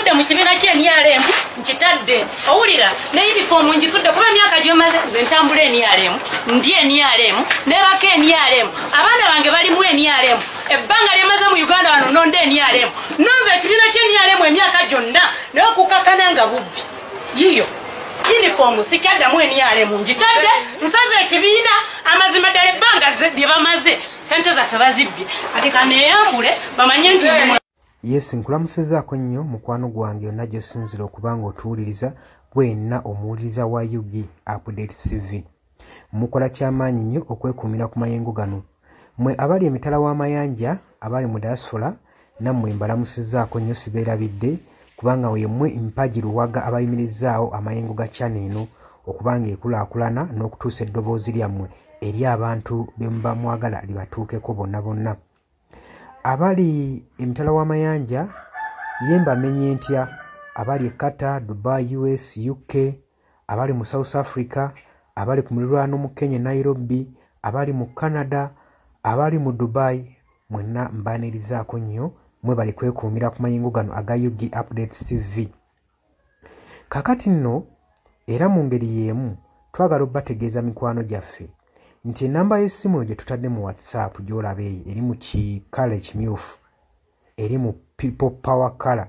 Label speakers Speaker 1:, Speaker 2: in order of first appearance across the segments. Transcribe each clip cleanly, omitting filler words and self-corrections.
Speaker 1: Nvudde mu kibiina ky'NRM, nkitadde. Owulira, ne uniform ngisudde kuba emyaka gy'omaze nze ntambula NRM, ndi NRM, neebaka NRM, abaana bange bali mu NRM, ebbanga lye maze mu Uganda wano nonda NRM, nonze ekibiina ky'NRM emyaka gyonna, naye okukakkana nga bubbi. Yiyo uniform sikyaddamu NRM, ngitadde, nsaze ekibiina. Amazima ddala ebbanga lye bamaze sente zaffe bazibbye, kati kaneeyambule bamanye nti
Speaker 2: Yes, nkulamusizaako nnyo mukwano gwange yonna gy'osinzira okuba nga otuwuliriza, bwenna omuwuliriza wa UG Update TV. Mukola kyamaanyi nnyo okwekuumira ku mayengo gano. Mmwe abali emitala w'amayanja, abali mu diaspora, nammwe mbalamusizaako nnyo, sibeerabidde kubanga yemmwe mpagi luwaga abayimirizaawo amayengo ga channel eno okuba nga ekulaakulana n'okutuusa eddoboozi lyammwe eri abantu be muba mwagala libatuukeko bonna bonna. Abali emitala w'amayanja ye mbamenye ntya, abali e Qatar, Dubai, US, UK, abali mu South Africa, abali ku mulirwano mu Kenya Nairobi, abali mu Canada, abali mu Dubai, mwenna mbaanirizaako nnyo, mwe bali kwekuumira ku mayengo gano aga UG Updates TV. Kaakati nno era mu ngeri y'emu twagala obbategeeza mikwano gyaffe nti ennamba y'essimu gye tutadde mu WhatsApp gy'olaba eyo eri mu kikala ekimyufu, eri mu people power color.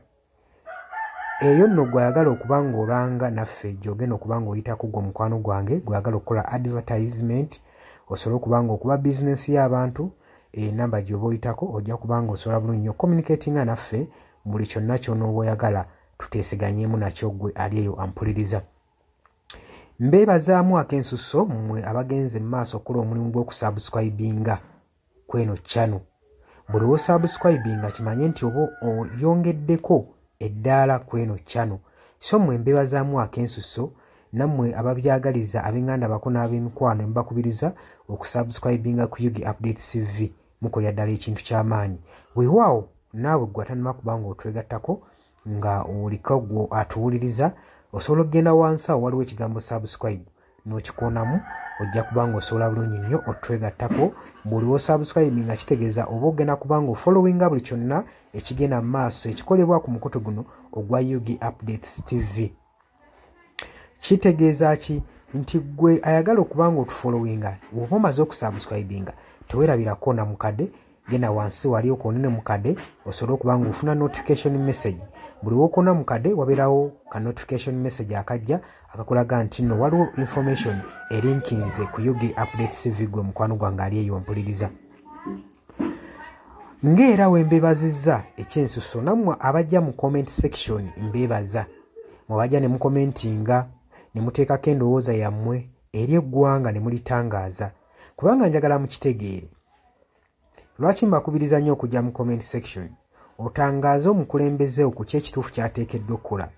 Speaker 2: Eyo nno gw'ayagala okuba ng'olanga naffe gy'ogenda okuba ng'oyitako gwe mukwano gwange gw'ayagala okukola advertisement osobole okuba ng'okuba bizinensi y'abantu, ennamba gy'oba oyitako ojja kuba ng'osobola bulungi nnyo communicatinga naffe buli kyonna ky'onooba oyagala tuteeseganyeemu nakyo gwe ali eyo ampuliriza. Mbeebazaamu ak'ensusso mmwe abagenze mu maaso okukola omulimu gw'okusubscribinga kweno channel. Buli w'osubscribinga kimanye nti oba oyongeddeko eddaala kweno channel. So mmwe mbeebazaamu ak'ensusso, nammwe ababyagaliza ab'eŋŋanda bako n'ab'emikwano mbakubiriza okusubscribinga ku UG Updates TV, mukolera ddala ekintu ky'amaanyi. Weewaawo naawe gwe atannaba kuba ng'otwegattako nga oliko gwe atuwuliriza, osobola okugenda wansi awo waliwo ekigambo subscribe n'okikoonamu, ojja kuba ng'osobola bulungi nnyo otwegattako. Buli w'osubscribe nga kitegeeza oba ogenda kuba ng'ofollowinga buli kyonna ekigenda mu maaso ekikolebwa ku mukutu guno ogwa UG Updates TV. Kitegeeza ki? Nti gwe ayagala okuba ng'otufollowinga bw'oba omaze okusubscribinga teweerabira koona mukadde, genda wansi wali okoonene mukadde osobole okuba ng'ofuna notification message. Buli w'okoona mukadde wabeerawo ka notification message akajja akakulaga nti nno waliwo information erinkinze ku UG Updates TV gwe mukwano gwange ali eyo mpuliriza. Ng'era we mbeebazizza ekyensusso nammwe abajja mu comment section mbeebaza. Mwebajja ne mukomentinga ne muteekako endowooza yammwe eri eggwanga ne mulitangaaza, kubanga njagala mukitegeere. Lwaki mbakubiriza nnyo okujja mu comment section otangaaze omukulembeze ku ki ekituufu ky'ateekeddwa okukola?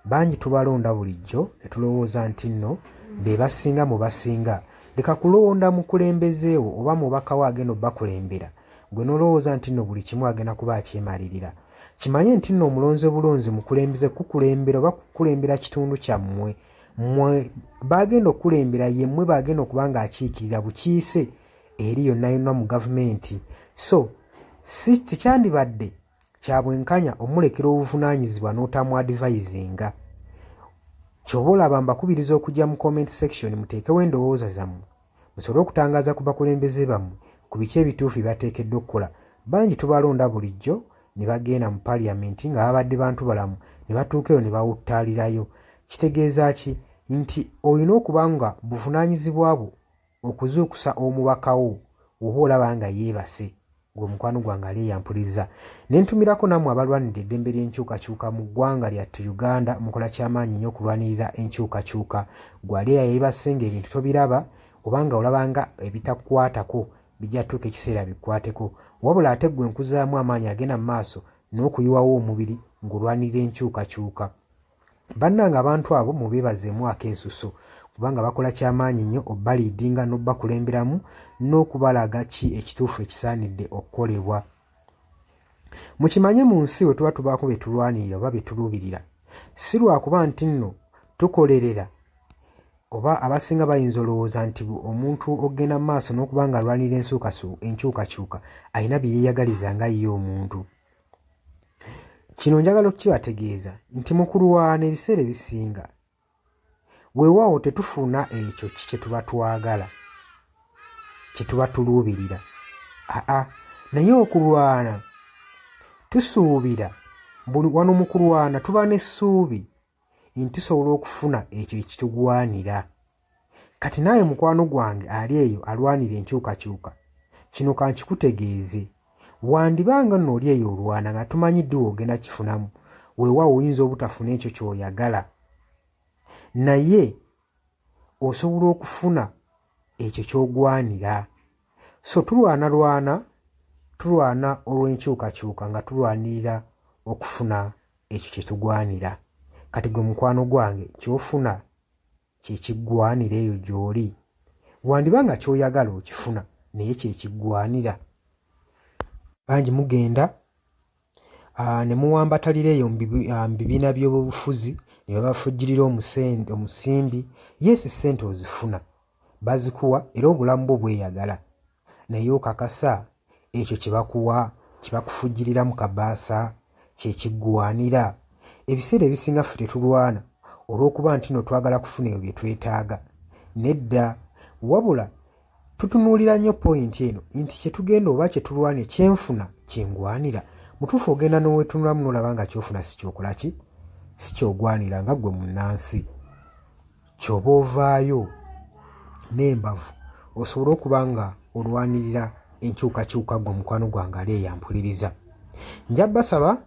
Speaker 2: Bangi tubalonda bulijjo ne tulowooza nti nno be basinga mu basinga. Leka kulonda mukulembeze wo oba mubaka wo agenda obbakulembera, gwe n'olowooza nti nno buli kimu agenda kuba akyemalirira. Kimanye nti nno omulonze bulonzi mukulembeze kukulembera oba kukulembera kitundu kyammwe. Mmwe bagenda okukulembera ye mmwe bagenda okuba ng'akiikirira bukiise eri yonna yonna mu gavumenti. So si tekyandibadde kya bwenkanya omulekera obuvunaanyizibwa n'otamu advisinga. Ky'oba olaba mbakubiriza okujja mu comment section muteekewo endowooza zammwe musobole okutangaaza ku bakulembeze bammwe ku biki ebituufu bye bateekeddwa okukola. Bangi tubalonda bulijjo ne bagenda mu paliamenti nga babadde bantu balamu ne batuuka eyo ne bawuttaalirayo. Kitegeeza ki? Nti olina okuba nga buvunaanyizibwa bwo okuzuukusa omubaka wo oba olaba nga yeebase, gwe mukwano gwange ali eyampuliriza. Ne ntumirako nammwe abalwanidde eddembe ly'enkyukakyuka mu ggwanga lyattu Uganda, mukola kyamaanyi nnyo okulwanirira enkyukakyuka. Gwe ali eyeebase ng'ebintu tobiraba oba nga olaba nga ebitakukwatako bijja tuuka ekiseera bikwateko, wabula ate ggwe nkuzaamu amaanyi agenda mu maaso n'okuyiwawo omubiri ng'olwanirira enkyukakyuka. Bannange abantu abo mubeebazeemu ak'ensusso kubanga bakola kyamaanyi nnyo obbaliidinga n'obbakulemberamu n'okubalaga ki ekituufu ekisaanidde okukolebwa. Mukimanye mu nsi bwe tuba tubaako bye tulwanirira oba bye tuluubirira, si lwakuba nti nno tukolerera oba abasinga bayinza olowooza nti omuntu okugenda mu maaso n'okuba nga alwanirira enkyukakyuka alina bye yeeyagaliza nga ye omuntu. Kino njagala okukibategeeza nti mu kulwana ebiseera ebisinga weewaawo tetufuna ekyo kye tuba twagala, kye tuba tuluubirira. Aa, naye okulwana tusuubira, wano mu kulwana tuba n'essuubi nti tusobola okufuna ekyo ekitugwanira. Kati naawe mukwano gwange ali eyo alwanira enkyukakyuka, kino kankikutegeeze, wandibanga nno oli eyo olwana nga tumanyi ddi w'ogenda kifunamu, weewaawo oyinza obutafuna ekyo ky'oyagala, naye osobola okufuna ekyo ky'ogwanira. So tulwanalwana, tulwana olw'enkyukakyuka nga tulwanirira okufuna ekyo kye tugwanira. Kati gwe mukwano gwange ky'ofuna kye kiggwanira eyo gy'oli, wandiba nga ky'oyagala okifuna naye kye kiggwanira. Bangi mugenda ne muwambatalira eyo mu bibiina by'obufuzi ne babafujjirira omusimbi. Yes, ssente ozifuna, bazikuwa era obulamu bwo bweyagala, naye okakasa ekyo kye bakuwa kye bakufujjirira mu kabaasa kye kiggwanira. Ebiseera ebisinga ffe tetulwana olw'okuba nti nno twagala kufuna ebyo bye twetaaga. Nedda, wabula tutunuulira nnyo poyinti eno nti kye tugenda oba kye tulwana kyenfuna kyengwanira. Mutuufu ogenda n'oweetunulamu n'olaba nga ky'ofuna si kyokola ki, si ky'ogwanira nga ggwe munnansi. Ky'oba ovaayo n'embavu osobole okuba nga olwanirira enkyukakyuka ggwe mukwano gwange ali eyo ampuliriza. Nja basaba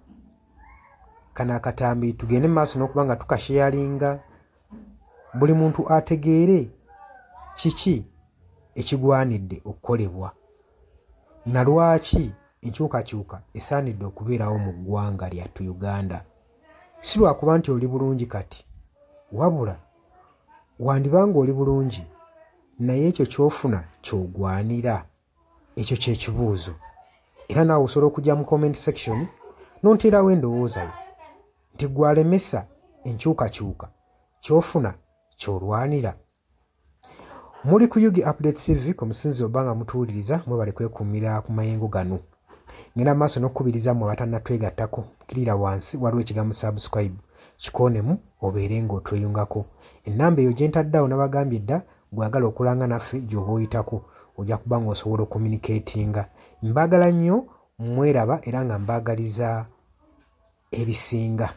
Speaker 2: kano akatambi tugende mu maaso n'okuba nga tukasheyalinga, buli muntu ategeere kiki ekigwanidde okukolebwa na lwaki enkyukakyuka esaanidde okubeerawo mu ggwanga lyattu Uganda. Si lwakuba nti oli bulungi kati, wabula wandibanga oli bulungi naye ekyo ky'ofuna ky'ogwanira. Ekyo kye kibuuzo. Era naawe osobola okujja mu comment section n'onteerawo endowooza yo nti ggwe alemesa enkyukakyuka ky'ofuna ky'olwanira. Muli ku UG Update TV ku musinzi oba nga mutuwuliriza, mwebale kwekuumira ku mayengo gano. Ngenda maaso n'okukubiriza mmwe abatannatwegattako, kkirira wansi waliwo ekigambo subscribe, kikoonemu obeere ng'otweyungako. Ennamba eyo gye ntadde awo nabagambye dda, gw'agala okulanga naffe gy'oba oyitako ojja kuba ng'osobola okucommunicatinga. Mbaagala nnyo, mweraba era nga mbaagaliza ebisinga.